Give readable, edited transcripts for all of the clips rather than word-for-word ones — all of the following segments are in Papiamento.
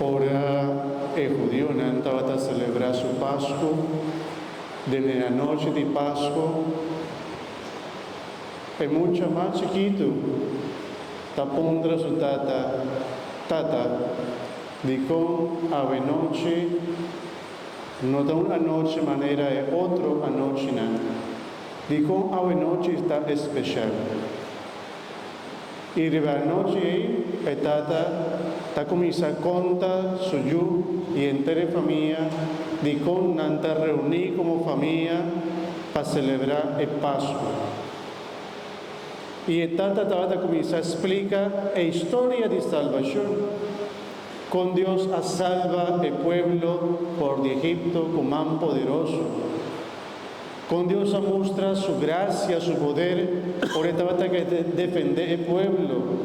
Ora e hudiunan tabata selebrá su Pasku, den e anochi di Pasku, e mucha mas chikitu ta puntra su tata, Tata, dikon awenochi no ta un anochi manera e otro anochinan? Dikon awenochi ta espeshal? I riba anochi ei e tata ta kuminsá konta su yu i henter e famia dikon nan ta reuní komo famia pa selebrá e Pasku. I e tata tabata kuminsá splika e historia di salbashon, kon Dios a salba e pueblo for di Egipto ku man poderoso. Kon Dios a mustra su grasia, su poder, ora e tabata ke defendé e pueblo.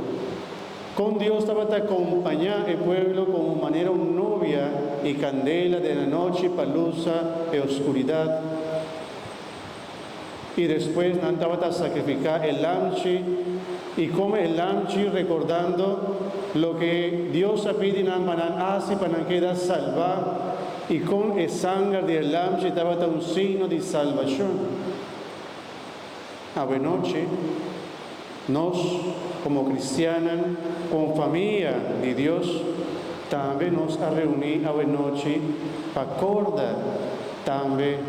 Kon Dios tabata kompañá e pueblo komo manera un nubia i kandela den anochi pa lusa e oskuridat. I despues nan tabata sakrifiká e lamchi i kome e lamchi rekordando loke Dios a pidi nan pa nan hasi pa nan keda salbá. I kon e sanger di e lamchi tabata un signo di salbashon. Awenochi, nos komo kristiannan, komo famia di Dios, tambe nos a reuní awenochi pa korda tambe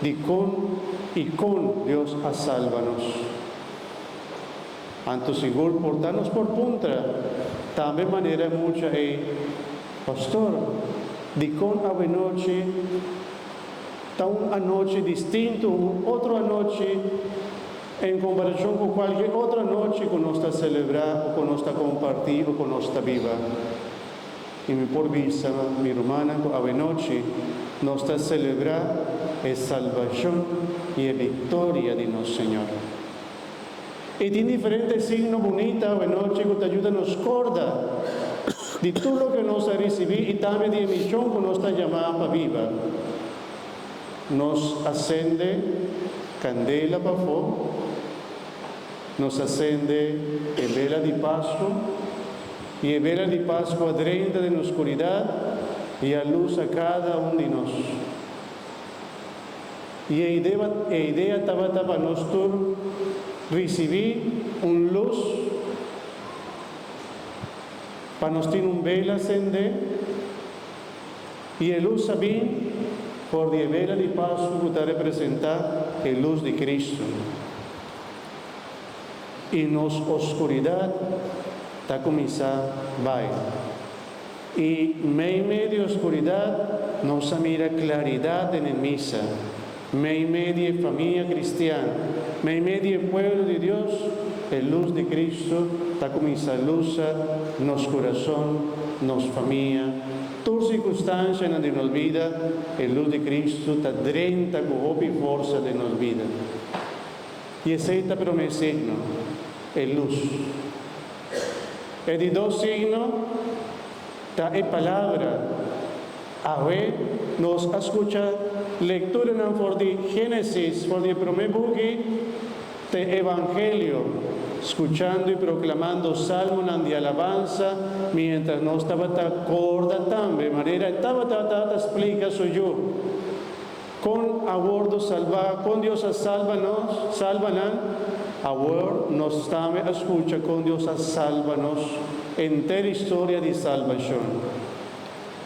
di kon i kon Dios a salba nos. Anto sigur por ta nos por puntra tambe manera e mucha ei, Pastor, dikon awenochi ta un anochi distinto, un otro anochi en komparashon ku kualke otro anochi ku nos ta selebrá o ku nos ta kompartí o ku nos ta biba? I mi por bisa mi rumannan ku awenochi nos ta selebrá e salbashon i e viktoria di nos Señor. I tin diferente signo bunita awenochi ku ta yuda nos korda di tur loke nos a risibí i tambe di e mishon ku nos ta yamá pa biba. Nos a sende kandela pafó, nos a sende e bela di Pasku, i e bela di Pasku a drenta den oskuridat i a lusa kada un di nos. I e idea, e idea tabata pa nos tur risibí un lus, pa nos tin un bela sendé, i e lus a bin for di e bela di Pasku ku ta representá e lus di Kristu. I nos oskuridat ta kuminsá bai. I meimei di oskuridat nos a mira klaridat den e misa. Meimei di e famia kristian, meimei di e pueblo di Dios, e lus di Kristu ta kuminsá lusa nos kurason, nos famia, tur sirkunstansianan di nos bida, e lus di Kristu ta drenta ku hopi forsa den nos bida. I esei ta promé signo, e lus. E di dos signo ta e palabra. Awe nos a skucha lekturanan for di Génesis, for di e promé buki te Evangelio, skuchando i proklamando salmonan di alabansa miéntras nos tabata korda tambe manera e tabata ta splika su yu. Kon a wordo salbá? Kon Dios a salba nos, salba nan? Awor nos tambe a skucha kon Dios a salba nos henter historia di salbashon.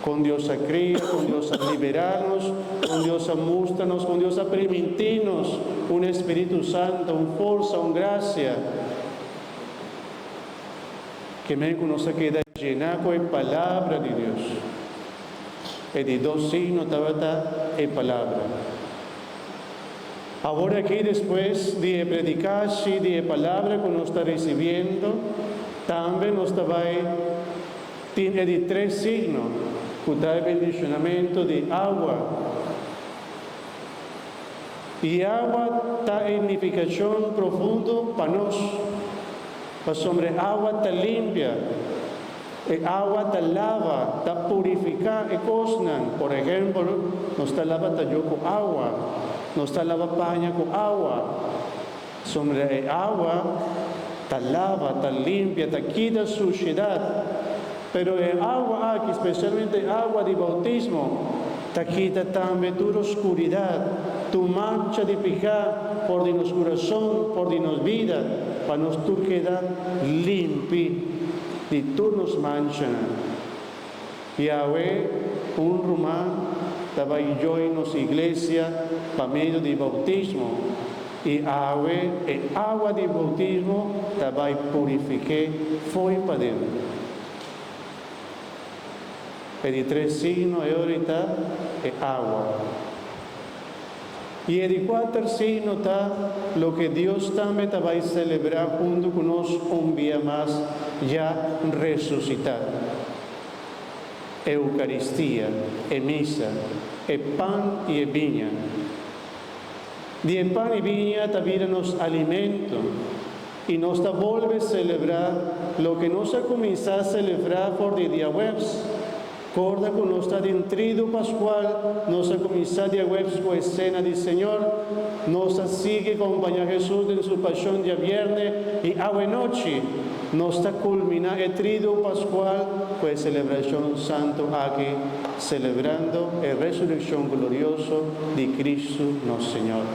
Kon Dios a kria, kon Dios a liberá nos, kon Dios a mustra nos, kon Dios a primintí nos un Espíritu Santo, un forsa, un grasia. Ke men ku nos a keda llená ku e Palabra di Dios. E di dos signo tabata e Palabra. Awor aki despues di e predikashi di e Palabra ku nos ta risibiendo, tambe nos ta bai tin e di tres signo, ku ta e bendishonamentu di awa. I awa ta e nifikashon profundo pa nos, pasobra e awa ta limpia. E awa ta lava, ta purifiká e kosnan. Por ehèmpel, nos ta laba tayó ku awa, nos ta laba paña ku awa. Sombra e awa ta lava, ta limpia, ta kita sushedat. Pero e awa aki, spesialmente e awa di boutismo, ta kita tambe tur oskuridat, tur mancha di piká for di nos kurason, for di nos bida, pa nos tur keda limpi di tur nos manchanan. Yahweh, un ruman ta bai join nos iglesia pa medio di boutismo, i awe e awa di boutismo ta bai purifik'é fo'i paden. E di tres signo e ora ta e awa. I e di kuater signo ta loke Dios tambe ta bai selebrá huntu ku nos un bia mas ya resusitá, Eukaristia, e misa, e pan i e biña. Di e pan i biña ta bira nos alimento i nos ta bolbe selebrá loke nos a kuminsá selebrá for di diahuebs. Corda cu nos ta den Tridu Pascual, nos a cuminsa diahuebs cu e Cena di Señor, nos a sigui compaña Jesus den su Pasion diabierne y awenochi nos ta culmina e Tridu Pascual cu e celebracion santo aki, celebrando e Resureccion glorioso di Cristo nos Señor.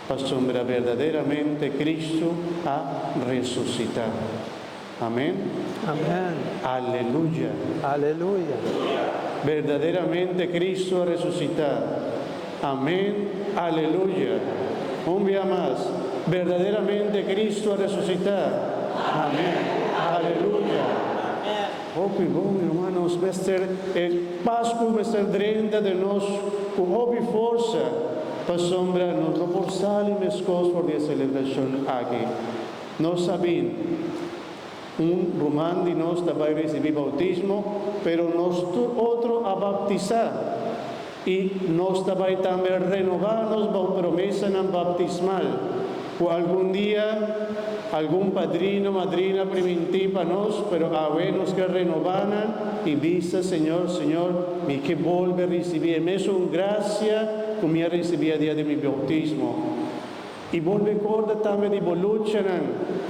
Pasobra berdaderamente Cristo a resucita. Amén. Amén. Aleluya. Aleluya. Berdaderamente Cristo a resusitá. Amén. Aleluya. Un bia mas. Berdaderamente Cristo a resusitá. Amén. Aleluya. Hopi bon, mi ruman, nos mester e Pasku mester drenta den nos ku hopi forsa, pasobra nos no por sali meskos for di e selebrashon aki. Nos a bin. Un ruman di nos ta bai risibí boutismo, pero nos tur otro a baptisá. I nos ta bai tambe renobá nos promesanan baptismal, ku algun dia algun padrino, madrina primintí pa nos, pero awe nos ke renobá nan i bisa, Señor, Señor, mi ke bolbe risibí e mesun grasia ku mi a risibí a dia di mi boutismo. I bolbe korda tambe di bo luchanan.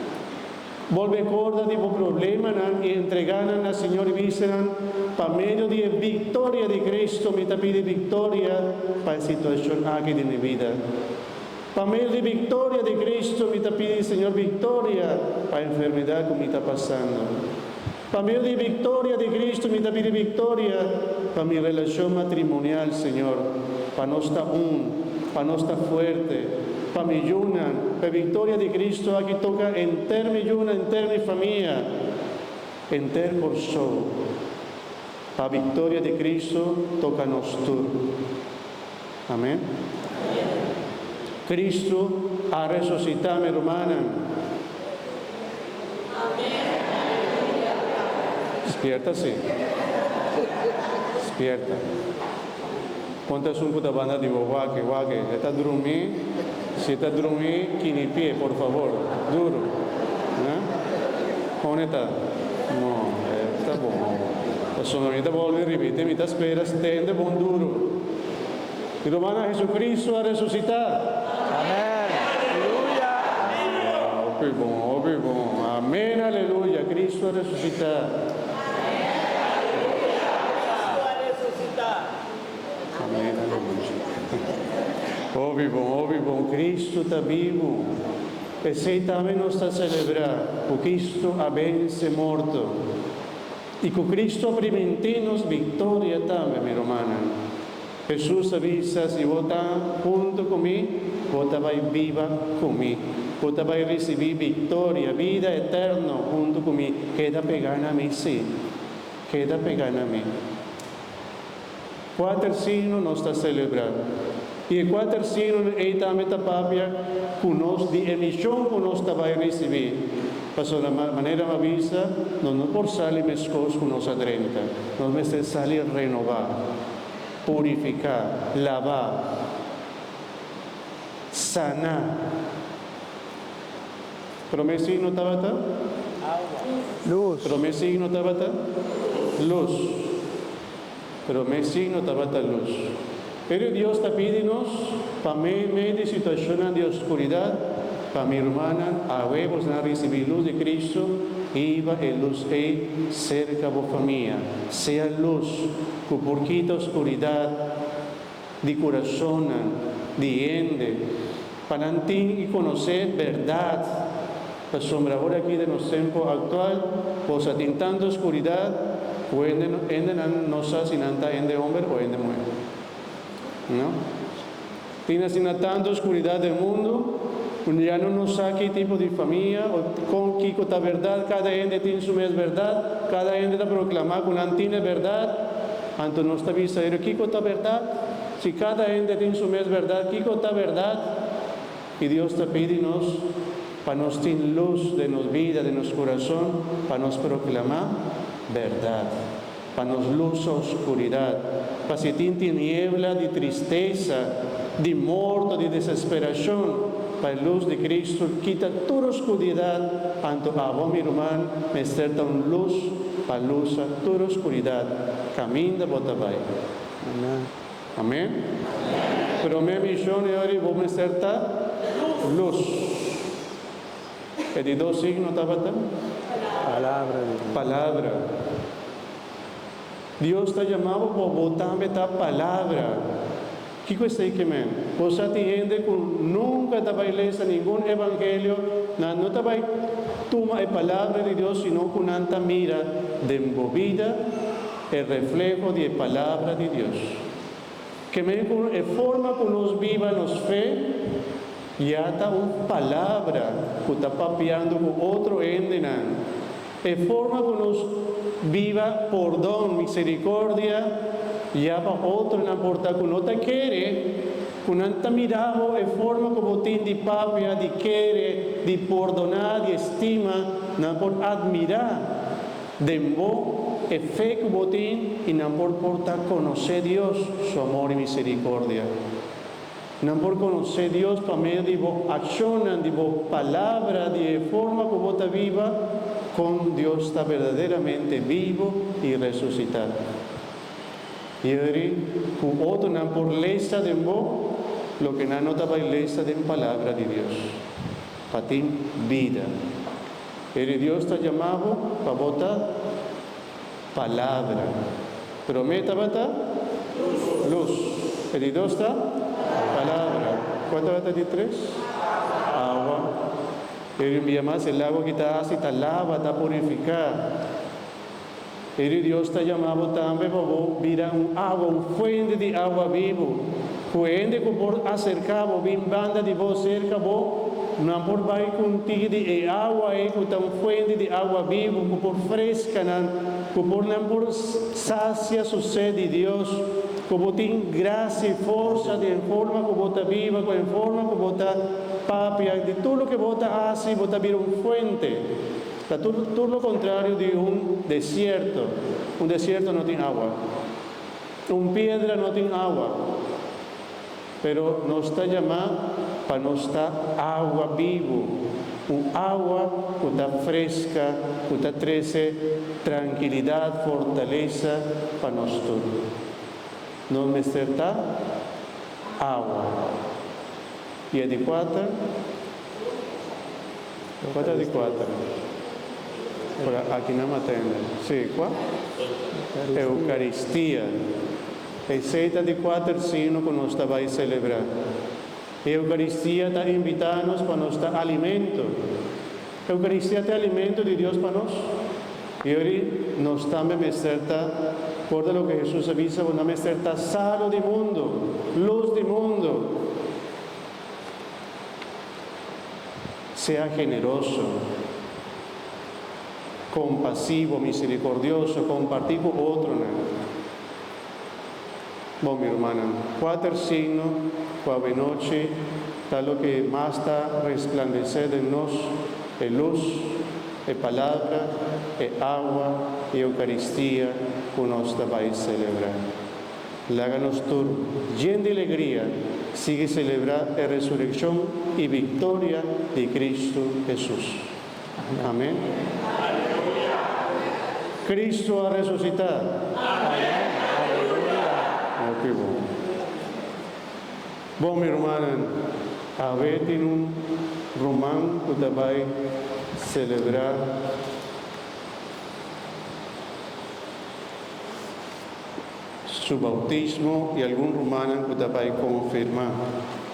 Bolbe korda di bo problemanan i entregá nan na Señor i bisa nan, Pa medio di e viktoria di Cristo mi ta pidi viktoria pa e situashon aki di mi bida. Pa medio di viktoria di Cristo mi ta pidi Señor viktoria pa e enfermedat ku mi ta pasando. Pa medio di e viktoria di Cristo mi ta pidi viktoria pa mi relashon matrimonial, Señor, pa nos ta un, pa nos ta fuerte, pa mi yunan, pa e viktoria di Cristo aki toka enter mi yunan, enter mi famia, enter Kòrsou. Pa viktoria di Cristo toka nos tur. Amen. Cristo a resucita, mi rumannan. Spierta si. Spierta. Ponte esun cu ta banda di bo wak, wak, e ta drumi, si e ta drumi, kini pie, por favor, duro. Eh? Con e ta? No, e ta bon. Pasobra mi ta bolbe ripiti, mi ta spera stende bon duro. Mi rumannan, Jesucristo a resucita. Amen. Aleluya. Hopi bon, hopi bon. Amen, aleluya. Cristo a resucita. Amen, aleluya. Hopi bon, hopi bon. Cristo ta bibu. P'esei tambe nos ta celebra cu Cristo a vence morto. I ku Cristo a primintí nos viktoria tambe, mi rumannan. Hesus a bisa, Si bo ta huntu ku mi, bo ta bai biba ku mi. Bo ta bai risibí viktoria, bida eterno huntu ku mi. Keda pegá na mi, sí, keda pegá na mi. Kuater signo nos ta selebrá. I e kuater signonan ei tambe ta papia ku nos di e mishon ku nos ta bai risibí. Pasobra manera mi a bisa, nos no por sali meskos ku nos a drenta. Nos mester sali renobá, purifiká, labá, saná. Promé signo tabata? Lus. Promé signo tabata? Lus. Promé signo tabata lus. Pero Dios ta pidi nos pa meimei di situashonnan di oskuridat, pa mi rumannan, awe bosnan risibí lus di Cristo. Hiba e lus ei serka bo famia. Sea lus ku por kita oskuridat di kurasonnan di hende pa nan tin i konosé bèrdat. Pasobra ora aki den nos tempu aktual bo sa tin tantu oskuridat ku hende hendenan no sa si nan ta hende hòmber o hende muhé. No. Tin asina tantu oscuridat den mundu cu ya no nos sa ki tipo di famia o con kico ta berdad. Cada hende tin su mes berdad, cada hende ta proclama cu nan tin e berdad. Anto nos ta bisa, pero kico ta berdad? Si cada hende tin su mes berdad, kico ta berdad? Y Dios ta pidi nos pa nos tin luz den nos bida, den nos curason, pa nos proclama berdad. Pa nos lusa oscuridat, pa si tin tiniebla di tristesa, di morto, di desesperacion, pa e lus di Cristo kita tur oscuridat, anto abo, mi ruman, mester ta un lus pa lusa tur oscuridat caminda bo ta bay. Amen. Amen. Prome mision e ora bo mester ta lus. E di dos signo tabata? Palabra di Dios. Palabra. Dios ta yama bo pa bo tambe ta palabra. Kiko esei ke men? Bo sa tin hende ku nunka ta bai lesa ningun evangelio, nan no ta bai tuma e palabra di Dios sino ku nan ta mira den bo bida e refleho di e palabra di Dios. Ke men ku e forma ku nos biba nos fe ya ta un palabra ku ta papiando ku otro hendenan. E forma ku nos biba pordon, misericordia, ya pa otronan por ta ku no ta kere ku nan ta mira bo e forma ku bo tin di papia, di kere, di pordoná, di estima, nan por admirá. Den bo, e fe ku bo tin i nan por por ta konosé Dios su amor i miserikordia. Nan por konosé Dios pa medio di bo akshonnan, di bo palabra, di e forma ku bo ta biba, kon Dios ta berdaderamente bibo i resusitá. Yeri ku otronan por lesa den bo loke nan no ta bai lesa den Palabra di Dios, pa tin bida. Eri Dios ta yama bo pa bo ta Palabra. Promé tabata lus. E di dos ta Palabra. Kua tabata di tres? Awa. Eri un bia mas e lago ki ta hasi ta laba, ta purifiká. Eri Dios ta yama bo tambe pa bo bira un awa, un fuente di awa bibu, ku hende ku por aserká bo, bin banda di bo, serka bo, nan por bai ku un tiki di e awa ei ku ta un fuente di awa bibu, ku por freska nan, ku por nan por sasia su sed di Dios, ku bo tin grasia i forsa di e forma ku bo ta biba, ku e forma ku bo ta papia, di tur loke bo ta hasi, bo ta bira un fuente. Ta tur tur lo contrario di un desierto. Un desierto no tin awa. Un piedra no tin awa. Pero nos ta yamá pa nos ta awa bibu, un awa cu ta fresca, cu ta trece trankilidad, fortalesa pa nos tur. Nos mester ta awa. I e di cuater? Kua ta di kuater? Por aki nan a tende. Sí, kua? Eukaristia. Esei ta di kuater signo ku nos ta bai selebrá. Eukaristia ta invitá nos pa nos ta alimento. Eukaristia ta e alimento di Dios pa nos. I ori nos tambe mester ta, korda loke Hesus a bisa, bo nan mester ta salu di mundu, lus di mundu. Sea generoso, kompasivo, miserikordioso, kompartí ku otronan. Bon, mi rumannan, kuater signo ku awenochi ta loke mas ta resplandesé den nos, e lus, e Palabra, e awa i Eukaristia ku nos ta bai selebrá. Laga nos tur, yen di legria, sigui selebrá e resurekshon i viktoria di Kristu Hesus. Amen. Kristu a resusitá! Hopi bon. Bon, mi rumannan, awe tin un ruman ku ta bai selebrá. Su bautismo y algun ruman cu ta bay confirma.